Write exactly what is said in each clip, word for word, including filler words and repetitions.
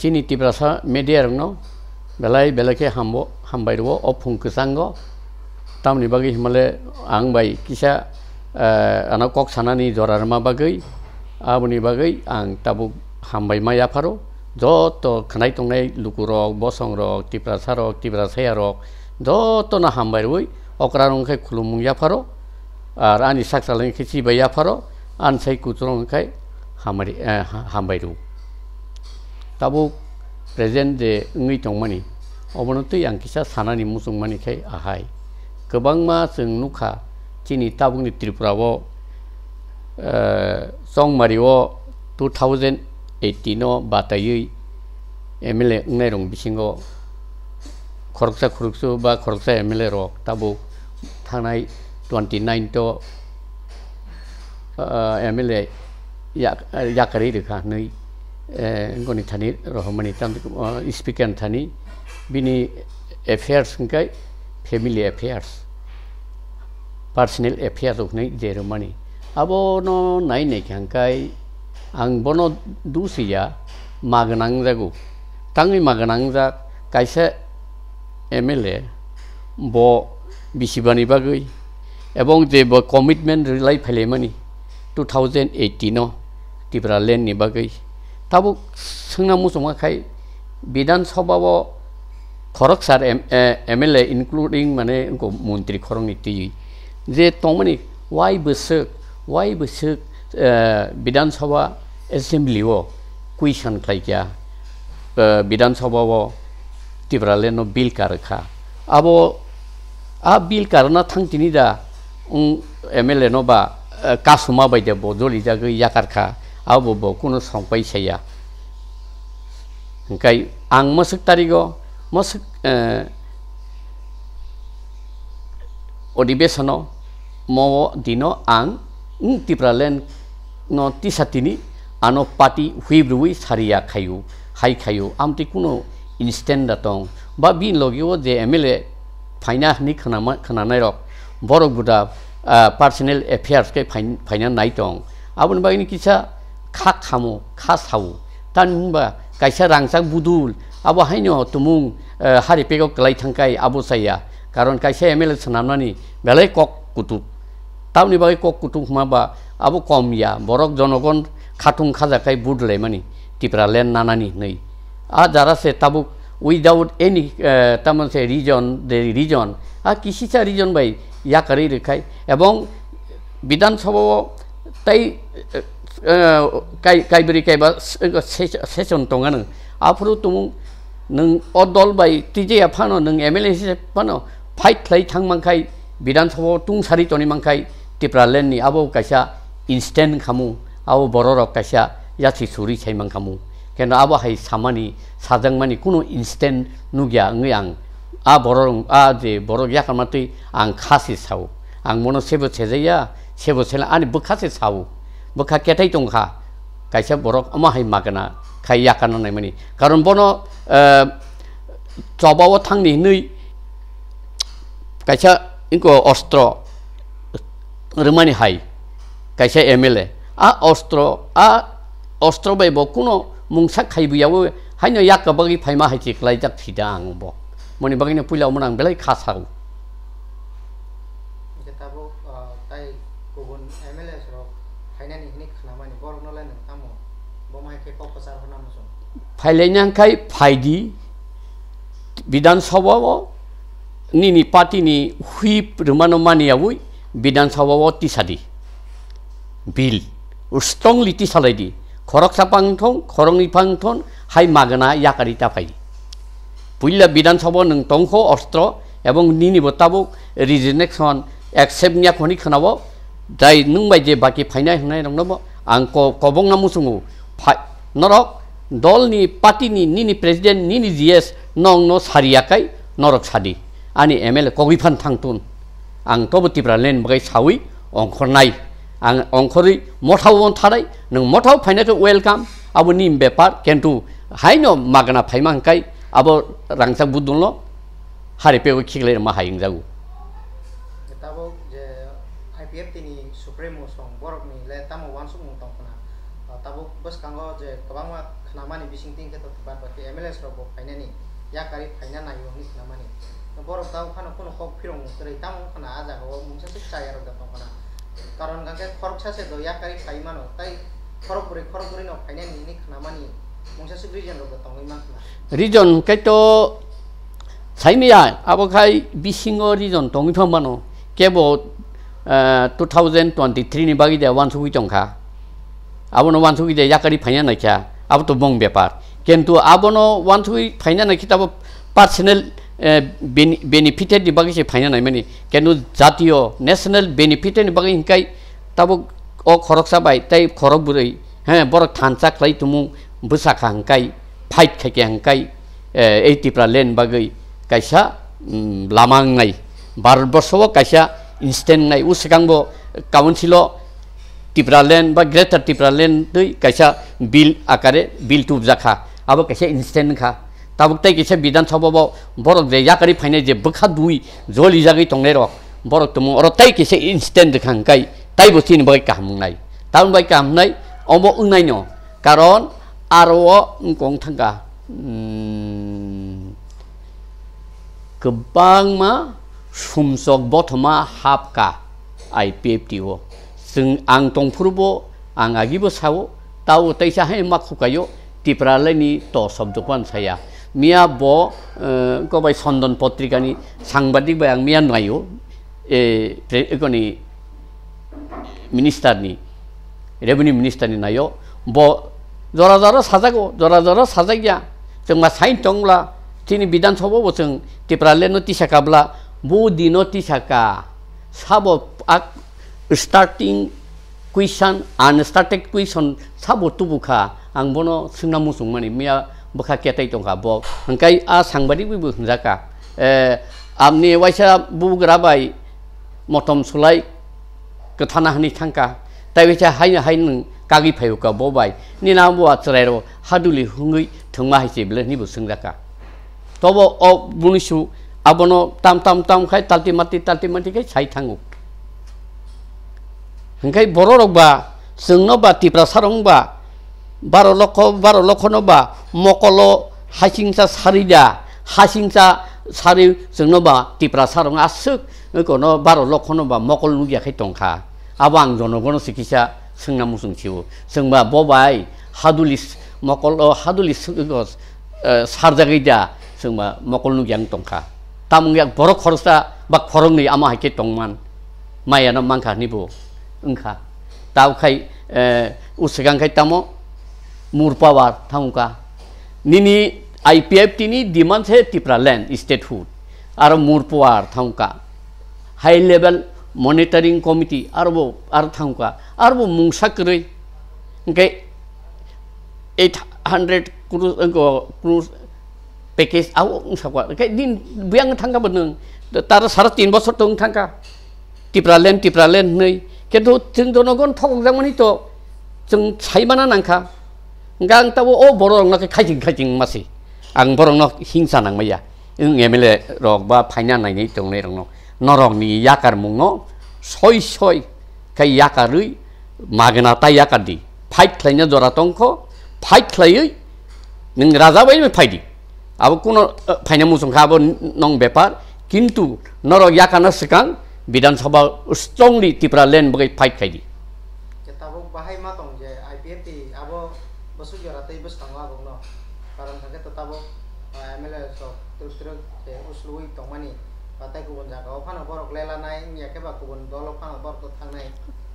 chini Tiprasa media rokno belai belai khe hambo, hambai rwo o phung kwchango. Tamoni bagwi himale ang bai kisa, eh, ano kok sanani jora rwma bagwi, aboni bagwi ang tabuk hambai ma yapharo. Joto khwnai tongnai lukurok, bosongrok, Tiprasarok, Tiprasayarok, jotono hambai rwi okra rwng khe khulumung yapharo. Ar ani sak salai khe chibai yapharo, ani sai kuchurung khe hamari, eh, ha-, hambai rw. Tabuk present je wngwi tongmani, obono twi ang kisa sanani muchungmani khe ahai. Kwbangma chwng nukha, chini tabukni Tripura o, eh, Chongmari o two thousand eighteen o bataiwi M L A wngnai rong bisingo khoroksa khoroksa ba khoroksa M L A rok tabuk thangnai twenty nine to, ah, M L A yak-, yakarwi rwkha hwnwi, eh, wngoni thani rohormani, tam, ah, speaker ni thani bini affairs hwnkhe family affairs, personal affairs rok hwnwi je rwmani. Abono nai naikha hwnkhe ang bono dusiya, ma gwnang jago. Tangwi ma gwnang jak kaisa M L A bo bisibani bagwi, ebong je bo commitment rwlai phailaimani two thousand eighteen o Tipraland ni bagwi. Tabuk swngna muchungma khai Bidhan Sabha o khoroksa M-, eh, M L A including mane wngkho montri khoroknwi twiwi je tongmani wai bwswk, wai bwswk, eh, Bidhan Sabha assembly o question khlaikha, eh, Bidhan Sabha o Tipraland no bill karwkha. Abo a bill karwna thang tini da, wng M L A no ba, eh, kasuma bai de bo jolijagwi yakarkha. Abo bo kuno songpai saya. Hwnkhe ang mwswk tarigo, mwswk, eh, odibesano mo dino ang wng Tipraland no tisa tini ano party whip rwi sariya khayu, hai khayu, amtwi kuno instant da tong. Ba bini logi o je M L A phaina hwnwi khwnama-, khwnanai rok, borok buda, ah, personal affairs khe phain-, phaina nai tong. Aboni bagwi kisa kha khamo, kha sao. Tamni hwnba kaisa rangchak budul, abo haino tumung, eh, hari pego kwlai thangkai abo chaya. Karon kaisa M L A swnamnani belai kok kutuk. Tamni bagwi kok kutuk hwnba ba abo kom ya, borok jonogon khatung khajakai budlaimani Tipraland nanani hwnwi. A jara se tabuk without any, eh, tamon se reason, the reason, a kisisa reason bai yakarwi rwkhai, ebong Bidhan Sabha o tai, eh, eh, kai-, kaibri kaiba se-, se-, session tongano. Aphuru tumung nwng o dol bai twijaya phano, nwng M L A hise phano fight khlai thang mankhai, Bidhan Sabha o tungsari toni mankhai, Tipraland ni abo kaisa instant khamu, abo bororok kaisa yathi suri sai mankhamu. Keno abo hai samani, sajakmani kuno instant nukya wngwi ang a bororok, a je borok yakarma twi ang kha se sao. Ang bono sebo sejaya, sebo sela ani bwkha se sao. Bwkha ketai tongkha. Kaisa borok omo hai magana khai yakarna naimani. Karon bono, eh, choba o thangni hwnwi kaisa ingko ostro rwmani hai kaisa M L A. A ostro, a ostro bai bo kuno mungsa khaibu yawi haino yak bagwi phaima hai se klaijak thida ang bo. Moni bagwino puila omo ang belai kha sao. Hingke tabuk, ah, tai kubun M L A rok phainani hwnwi khnamani, borokno le nwng tamo bo mai khe kok kwchar hwnna muchung? Phailaina khai phaidi, Bidhan Sabha o nini party ni whip rwmano maniyawi Bidhan Sabha o tisadi. Bill strongly tisalaidi. Khoroksa phang thong, khoroknwi phang thon, hai magana yakari ta phai. Puila Bidhan Sabha nwng tongkho ostro, ebong nini bo tabuk resignation accept niya khoni khwnabo, dai nwng bai je baki phainai hwnai rokno bo ang ko-, kobongna muchungo. Phai, norok dolni, party ni, nini president, nini G S nongno sariya kai norok sadi. Ani M L A kogwi phan thang tun. Ang tobo Tipraland bagwi sawi ongkhornai. Ang ongkhorwi mothao on tharai, nwng mothao phaina khe welcome, abo ni bepar, kintu haino magana phaima hwnkhe abo rangchak budulno hari pego khiklai rwma hai wngjago. Tabuk je I P F T ni Supremo song borokni le tamo wansukmung tong khna. Tabuk bwskango je kwbangma Khnamani bising twi khe to bad baki M L As rok bo phainani, yakarwi phaina naio hwnwi khnamani. Borok tabuk phano kunu kok phirokmung kwrwi, tamo wngkha na a jaga o mungsa swk chaya rok da tongkha na. Karon hwnkha khe khoroksa se do yakarwi phai mano, tai khorok bwrwi khorok bwrwi no phainani hwnwi khnamani mungsa swk reason rok da tongwi mankha na. Reason hwnkhe to saimaya, abo khai bisingo reason tongwi pha mano, kebo, eh, two thousand twenty-three ni bagwi de uansugwi tongkha. Abono uansugwi de yakarwi phaina naikha, abo to bong bepar. Kintu abono uansugwi phaina naikhe tabo personal, eh, bene-, benefited ni bagwi se phaina naimani. Kintu jatiyo national benefited ni bagwi hwnkhai tabo o khoroksa bai tei khorok bwrwi, he, borok thansa khlai tumung bwsakha hwnkhai, fight khaikha hwnkhai, eh, ei Tipraland bagwi kaisa, mm, lama wngnai, Bharatborsho o kaisa incident wngnai. O swkang bo council o Tipraland ba Greater Tipraland twi kaisa bill akare bill tubjakha, abo kaisa incident wngkha. Tabuk tei kaisa Bidhan Sabha bo borok je yakarwi phainai je bwkha dui joli jagwi tongnai rok, borok tumung oro tei kaisa incident wngkha hwnkhai taibo chini bagwi kaham wngnai. Tamoni bagwi kaham wngnai, omo wngnai no, karon aro o wngkong thangkha, mm, kwbangma sumsok bothoma hapkha I P F T o. Chwng, ang tongphuru bo, ang agi bo sao, tao teisa hai ma khukaio, Tipraland ni to sobdo pan saya. Miya bo, eh, ko bai Sondon Potrika ni sangbadik bai ang miya naio, eh, pre-, ko ni minister ni, revenue minister ni naio, bo jora jora sajago, jora jora sajak ya. Chwng ma sain tongla, chini Bidhan Sabha bo chwng Tipraland no tisa kabla, bo dino tisa ka, sabo ak-, starting question, unstarted question sabo tubu kha, ang bono swngna muchung mani, miya bwkha ketai tongkha bo, hwnkhe a sangbadik bai bo hwnjaka, eh, amni waisa bugra bai motom sulai kwthana hwnwi thangkha, tei waisa haino hai nwng kagwi phaio ka bo bai, nini abo a chwrairok haduli hwngwi thwngma hai se bwle hwnwi bo swngjaka. Tobo o bunisu abono tam tam tam khai talti mati talti mati khai sai thango. Hingkhai bororok ba chwngno ba Tiprasa rok ba baro lokho, baro lokhono ba mokolo hasingsa sarida, hasingsa sari chwngno ba Tiprasa rok aswk kono baro lokhono ba mokol nukya khai tongkha. Abo ang jonogono se kisa swngna muchung sio. Chwngba bo bai haduli s-, mokol o haduli s-, o, eh, sarjagwi da chwngba mokol nukya wng tongkha. Tamung yak borok khoroksa ba khoroknwi ama hai khe tongman. Maya no mankha hwnwi bo wngkha. Tao khai, eh, uswkang khai tamo more power thangkha. Nini I P F T ni demand se Tipraland statehood. Aro more power thangkha. High level monitoring committee aro bo, aro thangkha. Aro bo mungsa kwrwi. Hwnkhe eight hundred crore, wngkha, crore package abo wngsa kha. Hwnkhe din buyang thangkha bo nwng. Taro sara tin bosor tong thangkha. Tipraland, Tipraland hwnwi. Kintu chwng jonogon thokjak mani to chwng saimana nangkha. Hwnkhe ang tabo o borok rokno khe khaiching khaiching masi. Ang borokno hingsa nangmaya. Wng M L A rok ba phaina nainai tongnai rokno. Norokni yakarmungno soi soi khe yakarwi magna tai yakar di. Fight khlaina jora tongkho, fight khlaiwi nwng raja bai phai di. Abo kuno, eh, phaina muchung kha abo n-, nong bepar, kintu norok yakarna swkang Bidhan Sabha strongly Tipraland bagwi fight khai di. Khe tabuk bahai ma tong je I P F T abo bwswk jora tei bwskango abokno. Karon hwnkhe to tabuk, ah, M L A rok twrwk twrwk khe uslui tongmani, ba tei kubun jaga o phano borok lela nai wngya khe ba kubun dol o phano borok to thangnai.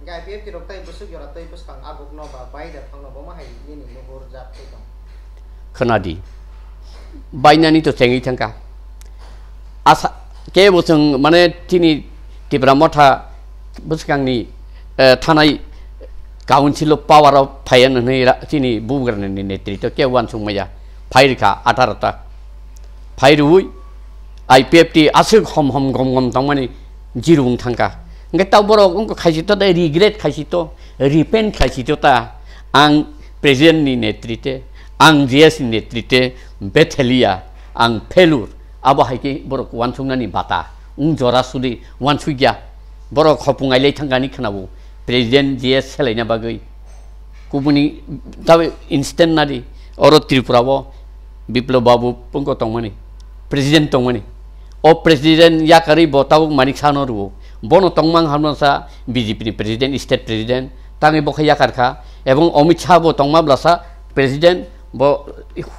Hwnkhe I P F T rok tei bwswk jora tei bwskang abokno ba bai da phangno bo ma hai nini nuhur jak tei tong. Khwnadi. Bainani to chengwi thangkha. Asa, kebo chwng, mane, chini Tipra Motha bwskangni, eh, thanai council o power o phaiya hwnwi ra-, chini bubagrani netrito kebo uansuk maya. Phai rwkha atharo ta. Phai rwui I P F T aswk hom hom gom gom tongmani zero wng thangkha. Hwnkhe ta borok wngkha khaisito de regret khaisito, repent khaisito ta. Ang president ni netrite, ang G S ni netrite, Bethelia, ang failure. Abo hai khe borok uansuknani bata. Wng jora sudi uansukya. Borok hopung ailai thangkani khwnabo. President G S selaina bagwi. Kubuni tabe instant nadi. Oro Tripura o Biplab Babu pungko tongmani, president tongmani. O president yakarwi bo tabuk Manik Saha no rwo. Bono tongmang hamno sa B J P ni president, state president, tangwi bo khe yakar kha. Ebong Amit Shah bo tongma blasa president, bo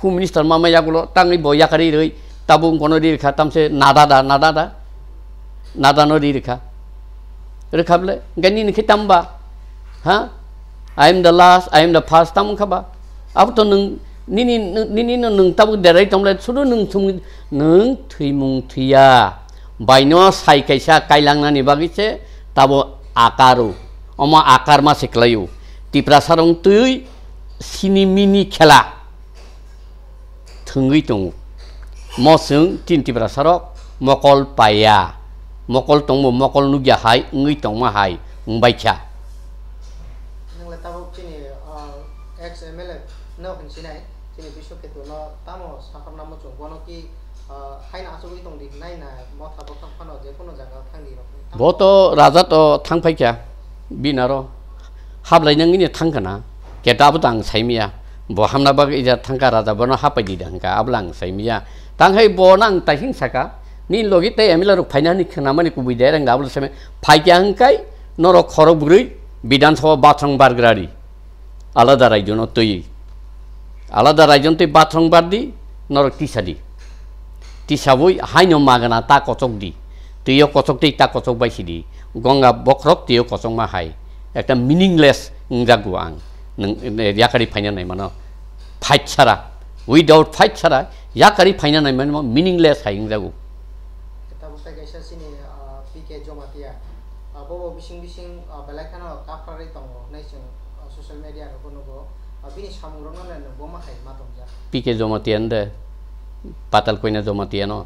home minister mama yagulo tangwi bo yakarwi rwi tabuk bono ri kha tamse nada da, nada da, nada no ri kha. Rwkha ble, hwnkhe nini khe tamo ba? Ha? I am the last, I am the first, tamo wngkha ba? Abo to nwng, nini, nini no nwng tabuk derai tong le, sudu nwng thum-, nwng thwimung thwiya. Baino sai kaisa kailangnani bagwi se tabo akaro. Omo akar ma se kwlaio. Tiprasa rong twi sini mini khela. Thwngwi tongo. Mo chwng tin Tiprasa rok mokol paiya. Mokol tongbo mokol nukya hai wngwi tongma hai wngbai kha. Nwng le tabuk chini, ah, ex M L A no hwnsinai, chini Biswaketu no tamo sakhorna muchung, bono ki, ah, haino achugwi tong di hinai na motha bwkhak phano je kuno jaga thang di rok ni tamo. Bo to raja to thang phai kha, bini aro hablai nang ini thang kana, keta abo to ang sai miya. Bo hamna bagwi ija thangka raja, bono hapai di da hwnka, abla ang sai miya. Tang hai bo nang taising saka, ni logi tei M L A rok phaina ni khwnamani kubui dereng da abla sai miya. Phai kya hwnkai, norok khorok bwrwi Bidhan Sabha bathang bargrari. Alada raijo no twi. Alada raijo no twi bathang bar di, norok tisa di. Tisabui haino magana ta kochok di. Twiyo kochok tei ta kochok bai sidi. Gonga bokhorok twiyo kochokma hai. Ekta meaningless wngjago ang. Nwng, eh, yakari phaina naimano. Fight sara. Without fight sara, yakari phaina naimano meaningless hai wngjago. Tabuk tai kaisa chini, ah, P K Jomatia. Ah, bobo bising bising, ah, belai kheno kapharwi tongo hinwi chwng, ah, social media rogo nugo. Ah, bini samungrokno le nwng bo ma hai ma tongjak. P K Jomatia nde, Patal Koina Jomatia no.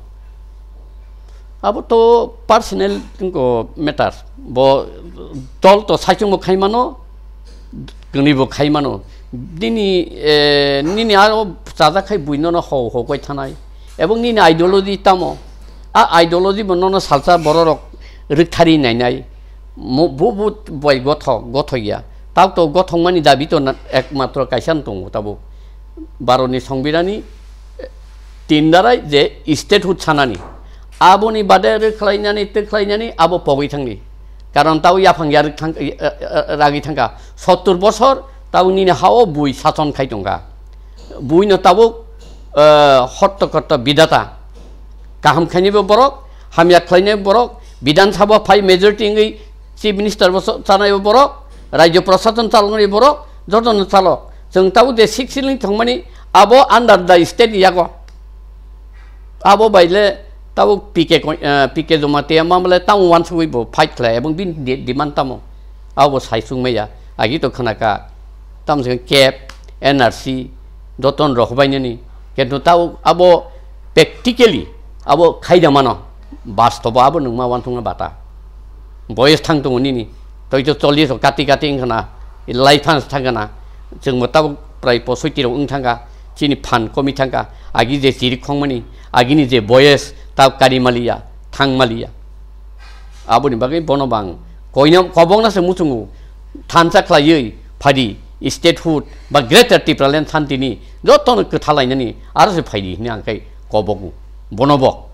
Abo to personal ko matter. Bo dol to saichung bo khai mano, kwnwi bo khai mano. Nini, eh, nini aro chajak khai bui nono ho, ho koi thanai. Ebong nini ideology tamo? A ideology bo nono salsa bororok rwkthari nainai. Mo-, bo, bo bai gotho, gotho ya. Tao to gothokmani dabi to na, ekmatro kaisa no tongo tabuk. Bharotni Songbidhanni, eh, tin darai je statehood sanani. Aboni bade rwkhlainani, twkhlainani, abo pogwi thangdi. Karon tao yaphang ya rwk thang, eh, eh, eh, ragwi thangkha. Sottur bosor tao nini hao bui sason khai tongkha. Buino tabuk, eh, hotto kotto bidata. Kaham khainaibo borok, hamya khlainaibo borok, Bidhan Sabha phai majority wngwi Chief Minister bo chanaibo borok, Rajya Prashasan chaloknaibo borok, jotono chalok. Chwng tabuk je six ceiling thangmani abo under the state ni yago. Abo bai le tabuk P K ko-, eh, P K Jomatia mamle tamo wansugwi bo fight khlai, ebong bini de-, demand tamo? Abo sai sung maya, agi to khna ka, tamo se kep, N R C, joton rok bai nani, kintu tao abo practically abo khaida mano, bastobo abo nwng ma wanthung bata. Boyes thang tongo nini, toi to chollish rok kati kati wng khna, life thang khna, chwng bo tabuk prai posoiti rok wng thangkha, chini phan komi thangkha, agi je chiri khongmani, agini je boyes tao kari maliya, thang maliya. Aboni bagwi bono bang koina kobokna se muchungo thansa khlaiwi phadi statehood ba Greater Tipraland santini jotono kwthalainani aro se phaidi hini ang khai kobogo bono bo.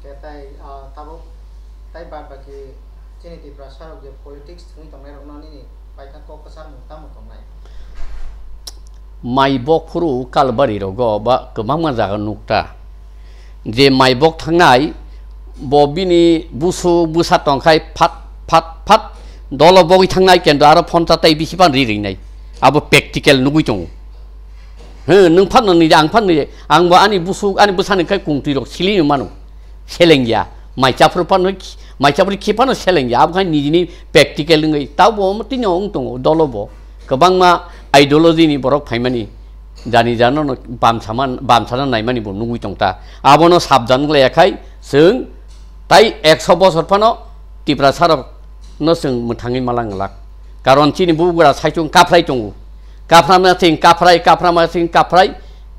Hwnkhe tai, ah, tabuk tai bad baki chini Tiprasa rok je politics thwngwi tongnai rokno nini paithak kok kwchar mung tamo tongnai? Mai bok phuru Kalbari rogo ba kwbangma jaga nukta. Je mai bok thangnai, bo bini busu bwsa tongkhai phat, phat, phat dolo bogwi thangnai kendo aro phone ta tai bisi pan ri ringnai. Abo practical nugwi tongo. He, nwng phan nang ni, ang phan ni, ang bo ani busu, ani bwsani khai kungtwi rok sili mano. Selengya, mai chaphru phano, mai chaphru khi phano selengya, abo khai nijini practical wngwi, tabo omo tini wng tongo, dolo bo. Kwbangma ideology ni borok phaimani, jani jano no bamsama, bamsana naimani bo nugwi tongta. Abono sabdan glaya khai, chwng tai ekso bosor phano Tiprasa rok no chwng mwthangwi malang glak. Karon chini bubagra saichung kaphrai tongo. Kaphrama chwng kaphrai, kaphrama chwng kaphrai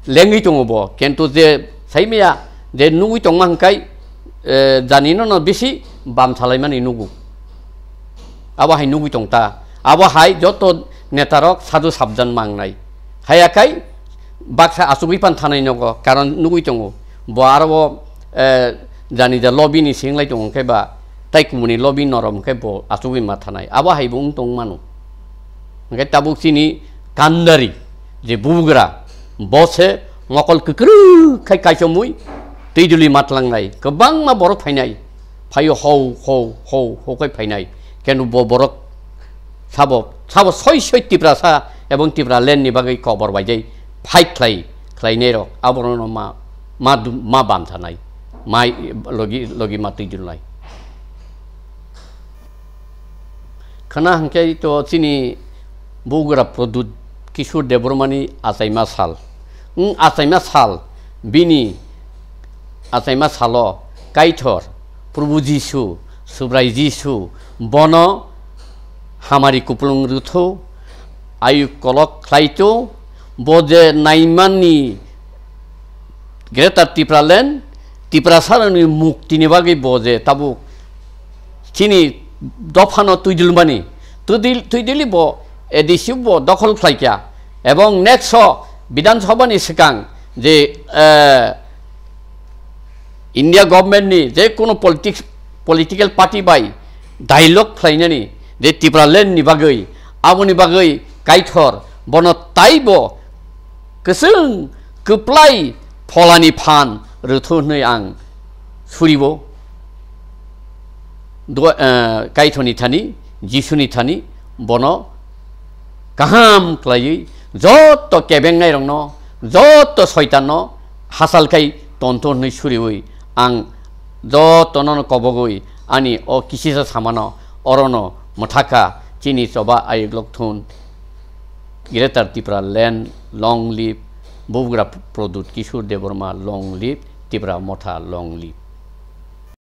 lengwi tongo bo. Kintu je saimaya je nugwi tongma hwnkai, eh, jani no no bisi bamsalaimani nugo. Abo hai nugwi tongta. Abo hai joto netarok sadu sabjan mangnai. Haiya kai baksa achugwi pan thanai nogo, karon nugwi tongo. Bo aro bo, eh, jani ja lobby ni singlai tongo, hwnkhe ba tai kumuni lobby norom hwnkhe bo achugwi ma thanai. Abo hai bo wng tong mano. Hwnkhe tabuk chini kandari je bugra, bo se mokol kwkrwk khai kaichomwi twi duli matlangnai. Kwbangma borok phainai. Phaio hou, hou, hou, hou khai phainai. Kenu bo borok sabo, sabo soi soi Tiprasa ebong Tipraland ni bagwi kobor baidai fight khlai, khlainai rok. Abono ma, ma du-, ma bam thanai. Ma logi, logi ma twi dulnai. Khna hwnkhe to chini bugra Pradyut Kishore Debbarmani achaima sal. Wng achaima sal, bini achaima salo Kaitor, Probhu Jisu, Subrai Jisu, bono hamari kupulung rwthu, ayuk kolok khlaithu, bo je naimani Greater Tipraland, Tiprasarokni muktini bagwi bo je tabuk chini dophano twi dulmani, twi dil-, twi dili bo A D C bo dokhol khlaikha, ebong next o Bidhan Sabha ni swkang je, eh, India government ni je kono politics, political party bai dialogue khlainani je Tipraland ni bagwi, aboni bagwi Kaitor bono taibo kwchwng kwplai pholani phan rwthu hwnwi ang suribo. Dua-, eh, Kaitorni thani, Jisuni thani bono kaham khlaiwi joto kebengnai rokno, joto soitanno hachal khai tonto hwnwi suriwi ang jotono kobogwi ani o kisisa samano orono mwthakha chini choba ayuk lok thun. Greater Tipraland long live, Bubagra Pradyut Kishore Debbarma long live, Tipra Motha long live.